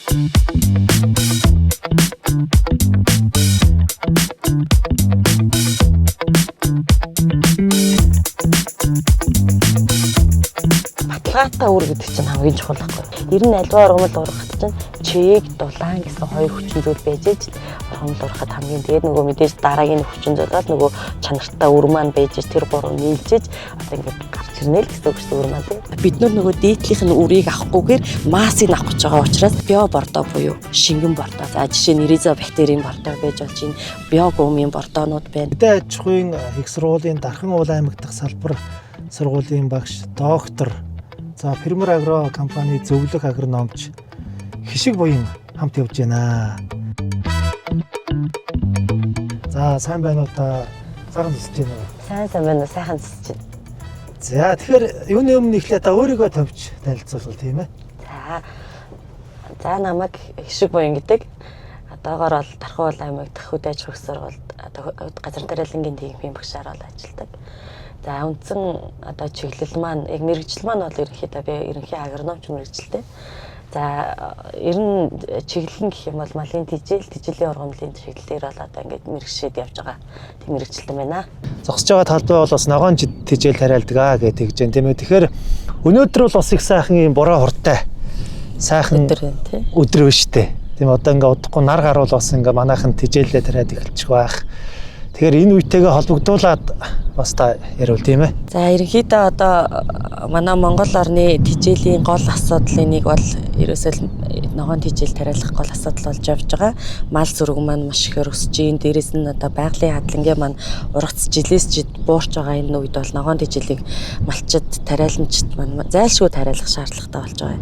Баталгаатай үр гэдэг чинь хамгийн чухал байхгүй. Ер нь альва ургамал ургахад чинь чиг, дулаан гэсэн хоёр хүчин зүйл байж ээж ургамал ургахад хамгийн тэгээд нөгөө мэдээж дараагийн хүчин зүйл бол нөгөө чанартай үр маань байж ээж тэр гурав нийлжээж одоо ингээд гарч ирнэ л гэсэн үг шүү дээ үр маань тийм. Бид нар нөгөө дээдлийнх нь үрийг авахгүйгээр массыг авах гэж байгаа учраас био бордоо буюу шингэн бордоо. За жишээ нь ризо бактерийн бордоо байж болж байна. Биогумын бордоонууд байна. Хөдөө аж ахуйн их сургуулийн Дархан уул аймаг дахь салбар сургуулийн багш, доктор, за Фермер Агро компани зөвлөх агрономч Хишиг буян хамт явж байна. За сайн байна уу та? Сайхан зүсэж байна уу? Сайн сайн байна уу? Сайхан зүсэж байна. За тэгэхээр юуны өмнө эхлээ та өөрийгөө товч танилцуулбал тийм ээ. За. За намайг Хишиг буян гэдэг. Одоогор бол Дархан уул аймаг дахь хөдөө аж ахуйн сургуульд одоо газар тариалангийн нийгмийн багшаар бол ажилладаг. За үндсэн одоо чиглэл маань яг мэргэжил маань бол ерөнхийдөө би ерөнхий агрономч мэргэжилтэй. За ер нь чиглэл нь гэх юм бол малын тижэл, тижээлийн ургамлын чиглэлээр бол одоо ингээд мэргэшээд явж байгаа тийм мэргэжилтэн байна. Зогсож байгаа талбай бол бас ногоон тижээл тариалдаг аа гэж тэгж байна тийм ээ. Тэгэхээр өнөөдөр бол бас их сайхан юм бороо хурдтай сайхан Өдөр байна тий. өдөр биш үү? Тийм одоо ингээ удахгүй нар гаруул бас ингээ манайхан тижээлээ тариад эхэлчих байх. Тэгэхээр энэ үетэйгээ холбогдуулаад бас та яриул тийм ээ. За ерөнхийдөө одоо манай Монгол орны тижээлийн гол асуудлын нэг бол ерөөсөө л ногоон тижээл тариалах гол асуудал болж явж байгаа. Мал зүрэг маань маш ихээр өсөж гин. Дээрээс нь одоо байгалийн хадлангийн маань ургац жилээс жид буурч байгаа энэ үед бол ногоон тижээлийг малчид тариаланчид маань зайлшгүй тариалах шаардлагатай болж байгаа.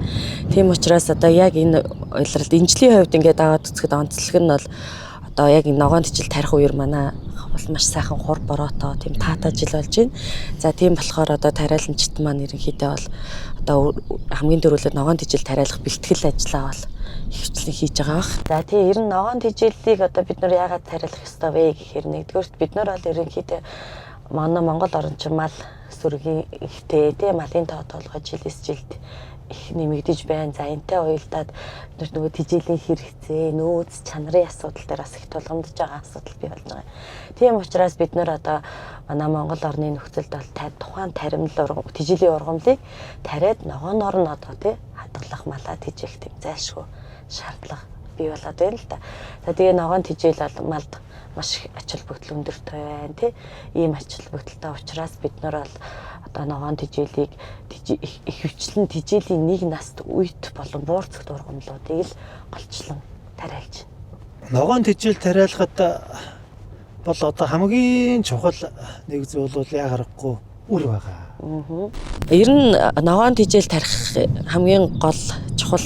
Тийм учраас одоо яг энэ улиралд энэ жилийн хувьд ингээд аваад үзэхэд онцлог нь бол одоо яг энэ ногоон тижил тарих үер манай бол маш сайхан хур бороотой тийм таатай жил болж байна. За тийм болохоор одоо тариаланчид маань ерөнхийдөө бол одоо хамгийн түрүүлээд ногоон тижил тариалах бэлтгэл ажлаа бол ихэвчлэн хийж байгаа бах. За тийм ер нь ногоон тижээлийг одоо бид нар яагаад тариалах ёстой вэ гэхээр нэгдүгээрт бид нар бол ерөнхийдөө манай Монгол орн чинь мал сүргийн ихтэй тийм малын тоо толгой жилээс жилд их нэмэгдэж байна. За энтэй уялдаад бид нөгөө тижээлийн хэрэгцээ, нөөц, чанарын асуудал дээр бас их тулгамдж байгаа асуудал бий болж байгаа. Тийм учраас бид нар одоо манай Монгол орны нөхцөлд бол тухайн таримл ургам, тижээлийн ургамлыг тариад ногооноор нь одоо тий хадгалах малаа тижээх тийм зайлшгүй шаардлага бий болоод байна л да. За тэгээ ногоон тижээл бол малд маш их ач холбогдол өндөртэй байна тий. Ийм ач холбогдолтой учраас бид нар бол одоо ногоон тижээлийг ихэвчлэн тижээлийн нэг наст үйт болон буур цогт ургамлуудыг л голчлон тариалж байна. Ногоон тижээл тариалахад бол одоо хамгийн чухал нэг зүйл бол яа гарахгүй үр байгаа. Ер нь ногоон тижээл тарих хамгийн гол чухал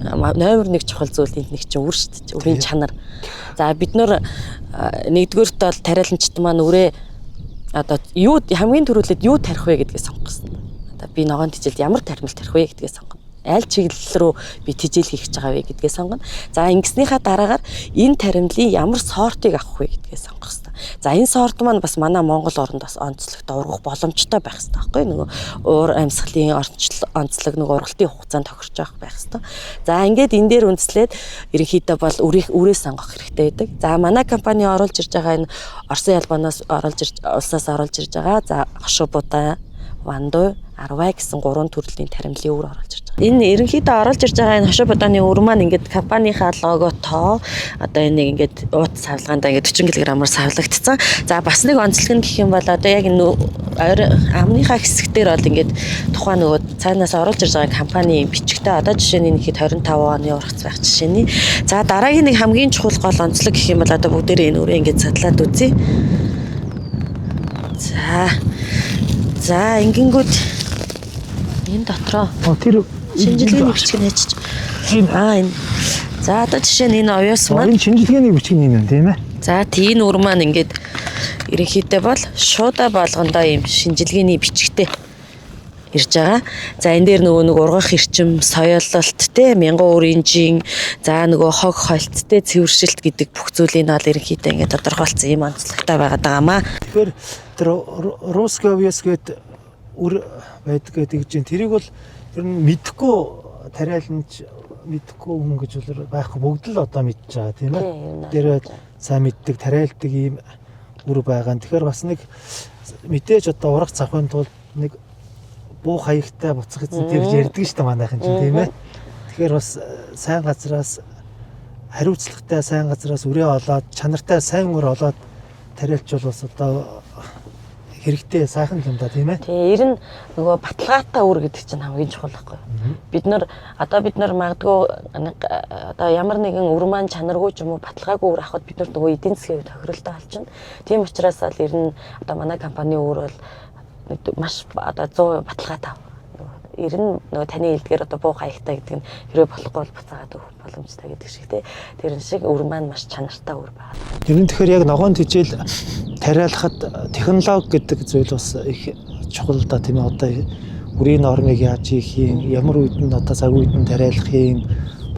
номер 1 чухал зүйл энд нэг чинь үр шүү дээ. Үрийн чанар. За бид нар нэгдүгээрт бол тариаланчид маань үрээ одоо юу хамгийн түрүүлээд юу тарих вэ гэдгээ сонгох гэсэн. Одоо би ногоон тижээлд ямар таримл тарих вэ гэдгээ сонгоно. Аль чиглэл рүү би тижээл хийх гэж байгаа вэ гэдгээ сонгоно. За ингэснийхаа дараагаар энэ таримлын ямар сортыг авах вэ гэдгээ сонгох хэрэгтэй. За энэ сорт маань бас манай Монгол оронд бас онцлогтой ургах боломжтой байх хэрэгтэй байхгүй нөгөө уур амьсгалын онцлог нөгөө ургалтын хугацаанд тохирч явах байх хэрэгтэй. За ингээд энэ дээр үндэслээд ерөнхийдөө бол үрээ сонгох хэрэгтэй байдаг. За манай компани оруулж ирж байгаа энэ Оросын албанаас оруулж ирж улсаас оруулж ирж байгаа. За хошуу будаа, вандуй, арвай гэсэн гурван төрлийн таримлын үр оруулж ирж байгаа. Энэ ерөнхийдөө оруулж ирж байгаа энэ хошуу будааны үр маань ингээд компанийнхаа логотоо одоо энийг ингээд уут савлгаандаа ингээд 40 кг-аар савлагдсан. За бас нэг онцлог нь гэх юм бол одоо яг энэ амныхаа хэсэгтэр бол ингээд тухайн нөгөө цаанаас оруулж ирж байгаа компани бичгтээ одоо жишээ нь энэ хэд 25 оны ургац байх жишээний. За дараагийн нэг хамгийн чухал гол онцлог гэх юм бол одоо бүгдээрээ энэ үрээ ингээд задлаад үзье. За. За ингэнгүүт энэ дотроо Тэр шинжилгээний бичиг нь хайчиж. Аа энэ. За одоо жишээ нь энэ оёос маань энэ шинжилгээний бичиг нь энэ тийм ээ. За тийм үр маань ингээд ерөнхийдөө бол шуудаа болгондоо ийм шинжилгээний бичгтэй ирж байгаа. За энэ дээр нөгөө нэг ургах эрчим, соёололт те мянган үр инжин, за нөгөө хог хольц те цэвэршилт гэдэг бүх зүйлийг нь бол ерөнхийдөө ингээд тодорхойлцсон ийм онцлогтой байгаад байгаа маа. Тэгэхээр тэр Русский овёс гээд үр байдаг гэдэг чинь тэрийг бол ер нь мэдэхгүй тариаланч мэдэхгүй хүн гэж бол байхгүй, бүгд л одоо мэдж байгаа, тийм ээ. Тийм. Тэр сайн мэддэг, тариалдаг ийм үр байгаа. Тэгэхээр бас нэг мэдээж одоо урах цавхын тулд нэг буу хаягтай буцах гэсэн тэгж ярьдаг шүү дээ манайхан чинь, тийм ээ. Тэгэхээр бас сайн газраас, хариуцлагатай сайн газраас үрээ олоод, чанартай сайн үр олоод тариалчвал бас одоо хэрэгтэй сайхан юм да, тийм ээ. Тэгээ ер нь нөгөө баталгаатай үр гэдэг чинь хамгийн чухал байхгүй юу? Бид нар одоо бид нар магадгүй одоо ямар нэгэн үр маань чанаргүй ч юм уу баталгаагүй үр авахд бид нар нөгөө эдийн засгийн хувьд тохиролтой болчихно. Тийм учраас л ер нь одоо манай компани үр бол маш одоо 100% баталгаатай. Ер нь нөгөө таны хэлдгээр одоо буу хаягтай гэдэг нь хэрвээ болохгүй бол буцаагаад өгөх боломжтой гэдэг шиг тий. Тэр шиг үр маань маш чанартай үр байна. Ер нь тэгэхээр яг ногоон тижэл тариалахад технологи гэдэг зүйл бас их чухал да, тийм ээ. Одоо үрийн нормыг яаж хийх юм, ямар үед нь одоо цаг үед нь тариалах юм,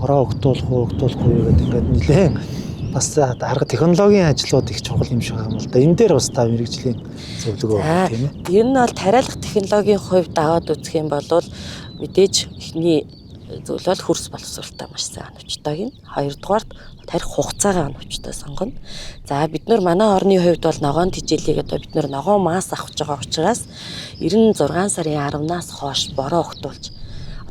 бороо огтуулах уу, огтуулахгүй юу гэдэг ингээд нэлээд бас арга технологийн ажлууд их чухал юм шиг байгаа юм л да. Энэ дээр бас та мэрэгжлийн зөвлөгөө өгөх, тийм ээ. Ер нь бол тариалах технологийн хувьд аваад үзэх юм бол мэдээж эхний зүйл бол хөрс боловсролтой маш сайн оновчтой гин. Хоёрдугаарт тарих хугацаагаа оновчтой сонгоно. За бид нар манай орны хувьд бол ногоон тижээлийг одоо бид нар ногоон масс авах гэж байгаа учраас 96 сарын 10-наас хойш бороо огтуулж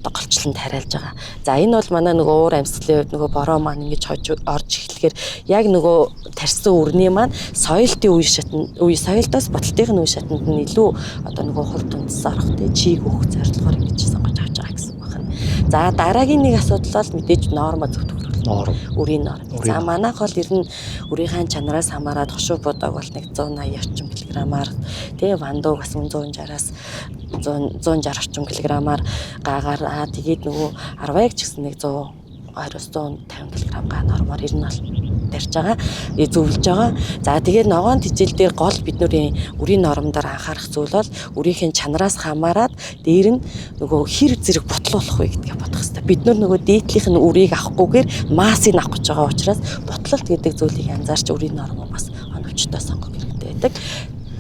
одоо голчлон тариалж байгаа. За энэ бол манай нөгөө уур амьсгалын хувьд нөгөө бороо маань ингэж хож орж эхлэхээр яг нөгөө тарьсан үрний маань соёлтын үе шатнд үе соёлтоос баталтын үе шатанд нь илүү одоо нөгөө хурд тундас орох те чийг өгөх зорилгоор ингэж сонгож авч байгаа гэсэн үг байна. За дараагийн нэг асуудал бол мэдээж норма зөв тохируулах. Норм. Үрийн норм. За манайх бол ер нь үрийнхээ чанараас хамаарат хошуу будаг бол нэг 180 орчим килограммаар тий вандууг бас 160-аас 160 орчим килограммаар гаагаар тэгээд нөгөө арвайг ч гэсэн нэг 120-150 кг га нормоор ер нь бол тарьж байгаа, зөвлөж байгаа. За тэгээд ногоон тижэл дээр гол бидний үрийн нормдоор анхаарах зүйл бол үрийнхээ чанараас хамаарат дээр нь нөгөө хэр зэрэг бутлуулах вэ гэдгээ бодох хэрэгтэй. Бид нар нөгөө дээдлийнх нь үрийг авахгүйгээр массыг авах гэж байгаа учраас бутлалт гэдэг зүйлийг анзаарч үрийн нормоо бас оновчтой сонгох хэрэгтэй байдаг.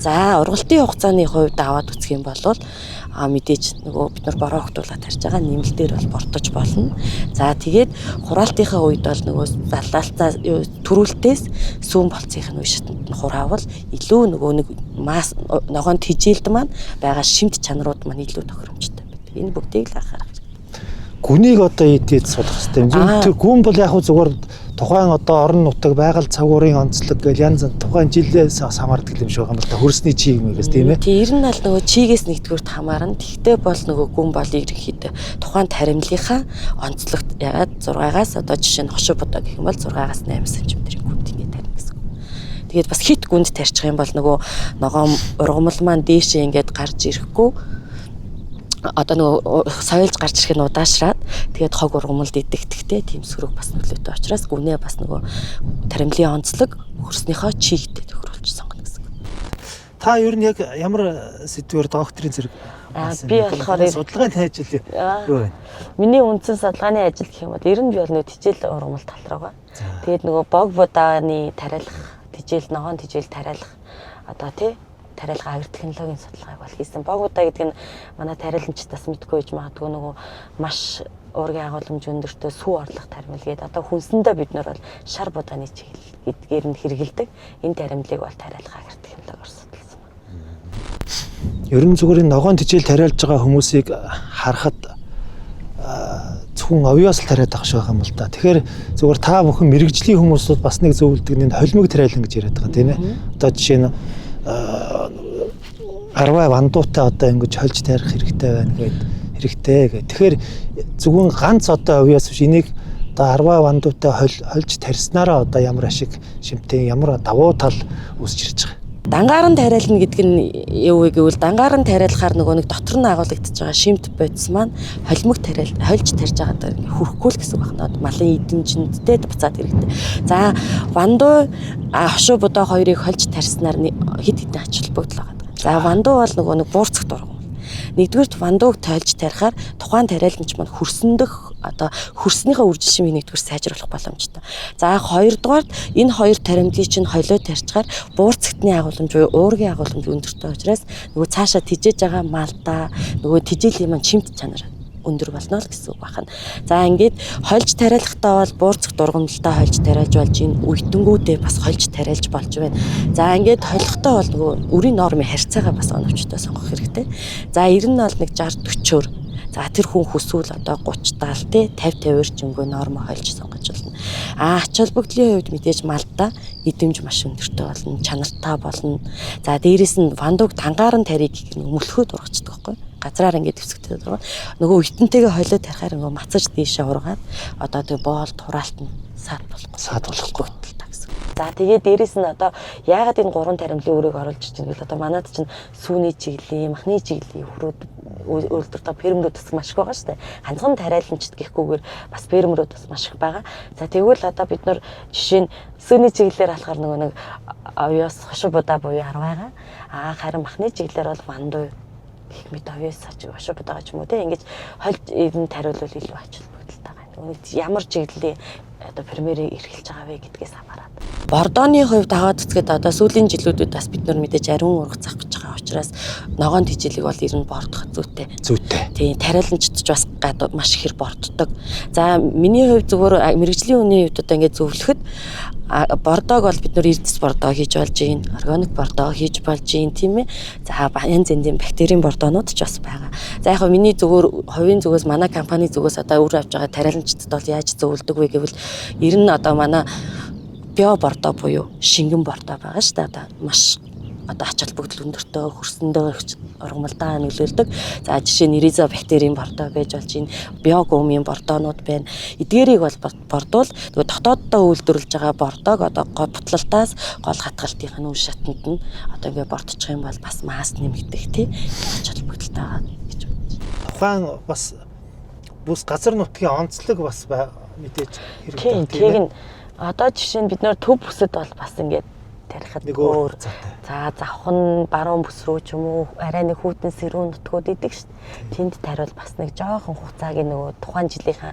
За ургалтын хугацааны хувьд аваад үзэх юм бол мэдээж нөгөө бид нар бороо огтуулаад тарьж байгаа нэмэлтээр бол бортож болно. За тэгээд хураалтынхаа үед бол нөгөө залаалцаа төрүүлтээс сүүн болцсынх нь үе шатанд нь хураавал илүү нөгөө нэг масс ногоон тижээлд маань байгаа шимт чанарууд маань илүү тохиромжтой байдаг. Энэ бүгдийг л анхаарах хэрэгтэй. Гүнийг одоо эдээд суулгах хэрэгтэй юм. Тэр гүн бол яг зүгээр тухайн одоо орон нутаг байгаль цагуурын онцлог гэл янз тухайн жилээс хамаардаг юм шиг байгаа юм л да. Хөрсний чиг мэгээс, тийм ээ. Тийм, ер нь аль нөгөө чигээс нэгдүгüрт хамаарна. Тэгтээ бол нөгөө гүн бол ерөнхийдөө тухайн таримлынхаа онцлогт ягаад 6-аас одоо жишээ нь хошуу будаа гэх юм бол 6-аас 8 см-ийн гүнд ингэ тарина гэсэн. Тэгээд бас хит гүнд тарьчих юм бол нөгөө ногоон ургамал маань дээшээ ингээд гарч ирэхгүй одоо нөгөө соёлж гарч ирэх нь удаашраад тэгээд хог ургамалд идэгдэхтэй тийм сөрөг бас нөлөөтэй учраас гүнээ бас нөгөө таримлын онцлог хөрснийхөө чигтээ тохируулж сонгоно гэсэн. Та ер нь яг ямар сэдвээр докторийн зэрэг би болохоор судалгааны ажил юу вэ? Миний үндсэн судалгааны ажил гэх юм бол ер нь би бол нөгөө тижэл ургамал тал руугаа. Тэгээд нөгөө бог будааны тариалах, тижэл ногоон тижэл тариалах одоо тий тариалга агротехнологийн судалгааг бол хийсэн. Бог будаа гэдэг нь манай тариаланчид бас мэдгүй байж магадгүй нөгөө маш уургийн агуулмж өндөртэй сүү орлох таримл гэдэг. Одоо хүнсэндээ бид нар бол шар будааны чиглэл гэдгээр нь хэрэгэлдэг. Энэ таримлыг бол тариалга агротехнологиор судалсан байна. Ер нь зүгээр энэ ногоон тижэл тариалж байгаа хүмүүсийг харахад зөвхөн овёос л тариад байгаа шиг байгаа юм л да. Тэгэхээр зүгээр та бүхэн мэрэгжлийн хүмүүсүүд бас нэг зөвлөдөг нь холимог тариалан гэж яриад байгаа, тийм ээ. Одоо жишээ нь арвай вандуутай одоо ингэж хольж тарих хэрэгтэй байна гэд хэрэгтэй гэх. Тэгэхээр зөвхөн ганц одоо овёос биш энийг одоо арвай вандуутай хольж тарьснараа одоо ямар ашиг шимтэн ямар давуу тал үүсч ирж байгаа. Дангаар нь тариална гэдэг нь юу вэ гэвэл дангаар нь тариалахаар нөгөө нэг дотор нь агуулгадж байгаа шимт бодис маань холимог тариал хольж тарьж байгаад хүрхгүй л гэсэн үг байна. Малын эдэмжиндтэй буцаад хэрэгтэй. За вандуу хошуу будаа хоёрыг хольж тарьснаар хэд хэдэн ач холбогдол байгаа. За вандуу бол нөгөө нэг буурцагт ургамал. Нэгдүгüрт вандууг тойлж тарихаар тухайн тариаланч маань хөрсөндөх одоо хөрснийхөө үржил шимийг нэгдүгээр сайжруулах боломжтой. За хоёрдугаарт энэ хоёр таримлыг чинь холио тарьчихаар буурцагтны агуулмж буюу уургийн агуулмж өндөртэй учраас нөгөө цаашаа тижээж байгаа малдаа нөгөө тижээлийн маань чимт чанар өндөр болно л гэсэн үг байна. За ингээд хольж тариалахдаа бол буурцах дургамлалтаа хольж тариалж болж ийн, үетэнгүүдээ бас хольж тариалж болж байна. За ингээд холихдоо бол нөгөө үрийн нормын харьцаагаа бас оновчтой сонгох хэрэгтэй. За ер нь бол нэг 60 40-оор, за тэр хүн хүсвэл одоо 30 70 те 50 50-аар ч өнгөө норм хольж сонгож болно. А ач холбогдлын хувьд мэдээж малдаа идэвмж маш өндөртэй болно, чанартай болно. За дээрэс нь вандуг тангаар нь тарийг гэх нь өмөлхөд ургацдаг байхгүй. Газраар ингээд дэвсгтэй дургаа. Нөгөө үтэнтэйгээ холиод тарихаар нөгөө мацаж дээшээ ургаад одоо тэг боол тураалт нь саад болохгүй. Саад болохгүй. Гэсэн. За тэгээ дээрэс нь одоо яагаад энэ гурван таримлын үрийг оруулж ич гэвэл одоо манад чинь сүүний чиглэлийн, махны чиглэлийн хөрүүд үйлдвэртэй фермерүүд бас маш их байгаа шүү дээ. Ганцхан тариаланчд гэхгүйгээр бас фермерүүд бас маш их байгаа. За тэгвэл одоо бид нар жишээ нь сүүний чиглэлээр болохоор нөгөө нэг овёос хошуу будаа буюу 10 байгаа. Аа харин махны чиглэлээр бол вандуй гэх мэт овёос хошуу будаа ч юм уу те ингэж хольж ирэн тариулвал илүү ач холбогдолтой байна. Үүнийг ямар чиглэлийн одоо фермерийг эрхэлж байгаа вэ гэдгээс хамаарат. Бордооны хувьд аваад үзэхэд одоо сүүлийн жилүүдэд бас бид нар мэдээж ариун ургац авах гэж байгаа учраас ногоон тэжээлийг бол ер нь бордох зүйтэй. Зүйтэй. Тийм, тариаланчд ч бас маш ихээр борддог. За миний хувьд зөвхөн мэрэгжлийн хүний хувьд одоо ингээд зөвлөхөд бордоог бол бид нар эрдэс бордоо хийж болж гин, органик бордоо хийж болж гин, тийм ээ. За янз янзын бактерийн бордоонууд ч бас байгаа. За яг миний зөвхөн хувийн зүгээс манай компани зүгээс одоо үр авч байгаа тариаланчдад бол яаж зөвлөдөг вэ гэвэл ер нь одоо манай био бордоо буюу шингэн бордоо байгаа шүү дээ. Одоо маш одоо ач холбогдол өндөртэй хөрсөндөө ургамалдаа нөлөөлдөг. За жишээ нь ризо бактерийн бордоо байж болж байна. Биогумын бордоонууд байна. Эдгээрийг бол бордвол нөгөө дотооддоо үйлдвэрлэж байгаа бордоог одоо гол бутлалтаас гол хатгалтын үе шатанд нь одоо ингээ бордчих юм бол бас масс нэмэгдэх тий ач холбогдолтой байгаа гэж бодож. Тухайн бас бүс газар нутгийн онцлог бас мэдээж хэрэгтэй. Тийм, тийм. Одоо жишээ нь бид нэр төв бүсэд бол бас ингээд тарихад өөр. За завх нь баруун бүс рүү ч юм уу арай нэг хүйтэн сэрүүн нутгууд идэг шүү дээ. Тэнд тариул бас нэг жоохон хугацааг нөгөө тухайн жилийнхаа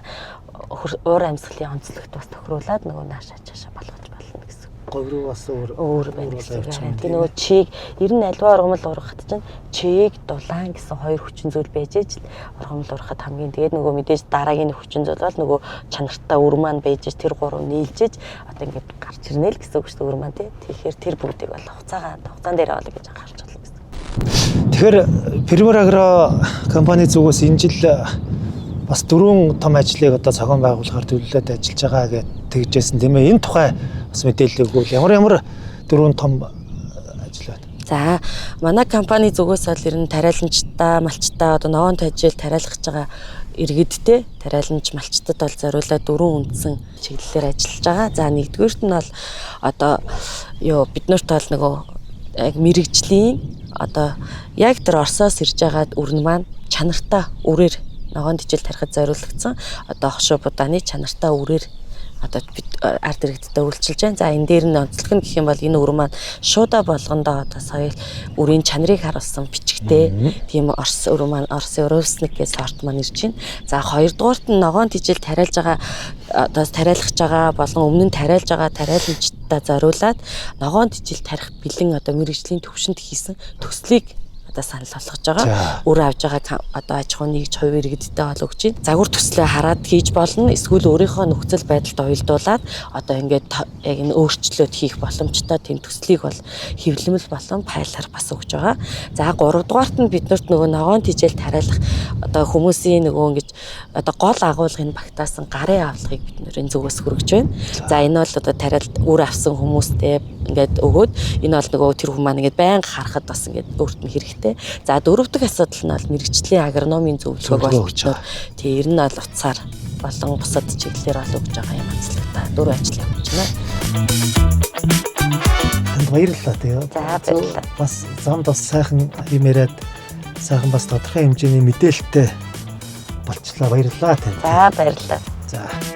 уур амьсгалын онцлогт бас тохируулаад нөгөө наашаа цаашаа болгож болно гэсэн. Говь руу бас өөр байна гэсэн. Тэгээ нөгөө чиг ер нь альва ургамал ургахад чинь чиг, дулаан гэсэн хоёр хүчин зүйл байж ээж л ургамал ургахад хамгийн тэгээд нөгөө мэдээж дараагийн хүчин зүйл бол нөгөө чанартай үр маань байж ээж тэр гурав нийлжээж одоо ингээд гарч ирнэ л гэсэн үг шүү дээ үр маань тий. Тэгэхээр тэр бүгдийг бол хугацаан дээр бол гэж анхаарч болно гэсэн. Тэгэхээр Фермер Агро компани зүгээс энэ жил бас дөрвөн том ажлыг одоо зохион байгуулахаар төлөвлөд ажиллаж байгаа гэж тэгжсэн тийм ээ. Энэ тухай бас мэдээлэл өгвөл ямар дөрвөн том ажил байна? За манай компани зүгээс бол ер нь тариаланчдаа, малчдаа одоо ногоон тажил тариалах гэж байгаа иргэдтэй тариаланч малчдад бол зориулаад дөрвөн үндсэн чиглэлээр ажиллаж байгаа. За нэгдүгээрт нь бол одоо юу бид нарт бол нөгөө яг мэрэгжлийн одоо яг тэр Оросоос ирж байгаа үр нь маань чанартай үрээр ногоон тэжээл тарихад зориулагдсан одоо хошуу будааны чанартай үрээр одоо бид ард иргэдтэй үйлчилж байна. За энэ дээр нь онцлог нь гэх юм бол энэ үр маань шуудаа болгондоо одоо соёл үрийн чанарыг харуулсан бичгтэй тийм Орос үр маань Оросын Ровсник гэх сорт маань ирж байна. За хоёрдугаарт нь ногоон тэжээл тариалж байгаа одоо тариалах байгаа болон өмнө нь тариалж байгаа тариаланчдаа зориулаад ногоон тэжээл тарих бэлэн одоо мэрэгжлийн төвшөнд хийсэн төслийг одоо санал болгож байгаа. Үр авж байгаа одоо аж ахуйн нэгж хувь иргэдтэй бол өгч байна. Загвар төслөө хараад хийж болно. Эсвэл өөрийнхөө нөхцөл байдалд уялдуулаад одоо ингээд яг энэ өөрчлөлт хийх боломжтой тийм төслийг бол хэвлэмэл болон файлаар бас өгч байгаа. За гуравдугаарт нь бид нарт нөгөө ногоон тэжээл тариалах одоо хүмүүсийн нөгөө ингэж одоо гол агуулгын багтаасан гарын авлагыг бид нэрийн зүгээс хүргэж байна. За энэ бол одоо тариалт үр авсан хүмүүстэй ингээд өгөөд энэ бол нөгөө тэр хүн маань ингээд байнга харахад бас ингээд өөрт нь хэрэгтэй. За дөрөв дэх асуудал нь бол мэрэгжлийн агрономийн зөвлөгөөг бол тэр нь бол утсаар болон бусад чиглэлээр бол өгж байгаа юм онцлогтой. Дөрөв ажил явуулж байна. Танд баярлалаа тий. За баярлалаа. Бас замд бас сайхан юм яриад сайхан бас тодорхой хэмжээний мэдээлэлтэй болчлаа. Баярлалаа танд. За баярлалаа. За.